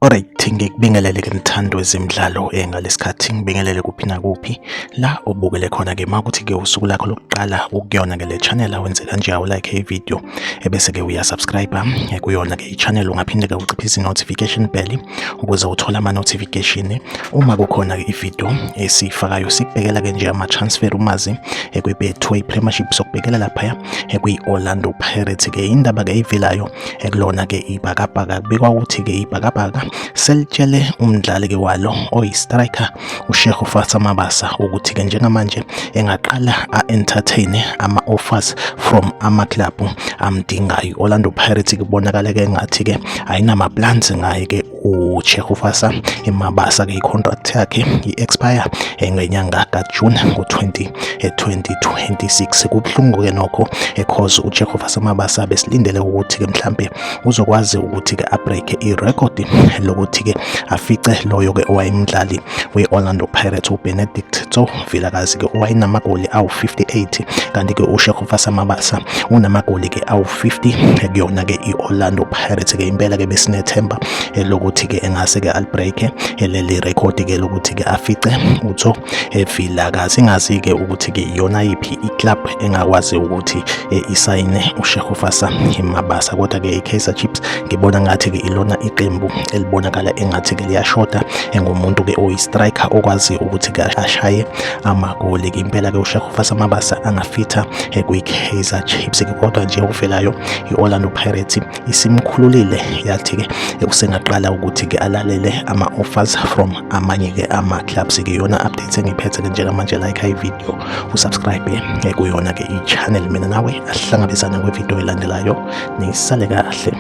Alright, ngikubingelele ke mthandi wezemidlalo ngalesikhathi ngibingelele kuphi nakuphi la obukele khona ke makuthi ke usuku lakho lokuqala ukuyona ke le channel awenze kanje awu like i-video ebese ke uya subscribe kuyona ke i-channel. Ungaphinde ke uciphise i-notification bell ukuze uthole ama-notification uma kukhona ke i-video esiyifakayo. Sikubhekela ke nje ama-transfer umazi kwi-Betway Premiership, sokubhekela laphaya kwi-Orlando Pirates ke indaba ke ivelayo ekulona ke ibhakabhaka. Kubikwa ukuthi ke ibhakabhaka selitshele umdlali ke walo oyi-striker uShekhu Mabasa ukuthi ke njengamanje engaqala a-entertain ama-offers from ama-club amdingayo. Orlando Pirates kubonakala ke ngathi ke ayinama-plans ngaye ke uTshegofatso Mabasa ke. I-contract yakhe i-expire ngenyanga kaJune ngo-2026. Kubuhlungu ke nokho cause uTshegofatso Mabasa besilindele ukuthi ke mhlambe uzokwazi ukuthi ke a-break i-record lokuthi ke afice loyo ke owayemdlali we-Orlando Pirates uBenedict Tso Vilakazi ke owayenamagoli awu-58, kanti ke uTshegofatso Mabasa unamagoli ke awu-50 kuyona ke i-Orlando Pirates ke. Impela ke besinethemba lokuthi ke engase ke ali-break leli record ke lokuthi ke afice uTso Vilakazi. Ingazi ke ukuthi ke iyona yiphi i-club engakwazi ukuthi isayine uTshegofatso Mabasa, kodwa ke i-Kaizer Chiefs ngibona ngathi ke ilona iqembu elibonakala engathi ke liyashoda engumuntu ke oyi-striker okwazi ukuthi ke ashaye amagoli ke. Impela ke uTshegofatso Mabasa angafitha kwi-Kaizer Chiefs ke, kodwa nje okuvelayo i-Orlando Pirates isimkhululile, yathi ke usengaqala ukuthi ke alalele ama-offers from amanye ke ama-clubs ke. Yona updates engiphethe ke njengamanje. Like i-video, u-subscribe kuyona ke i-channel. Mina nawe ahlangabezana kwe-video elandelayo. Nisale kahle.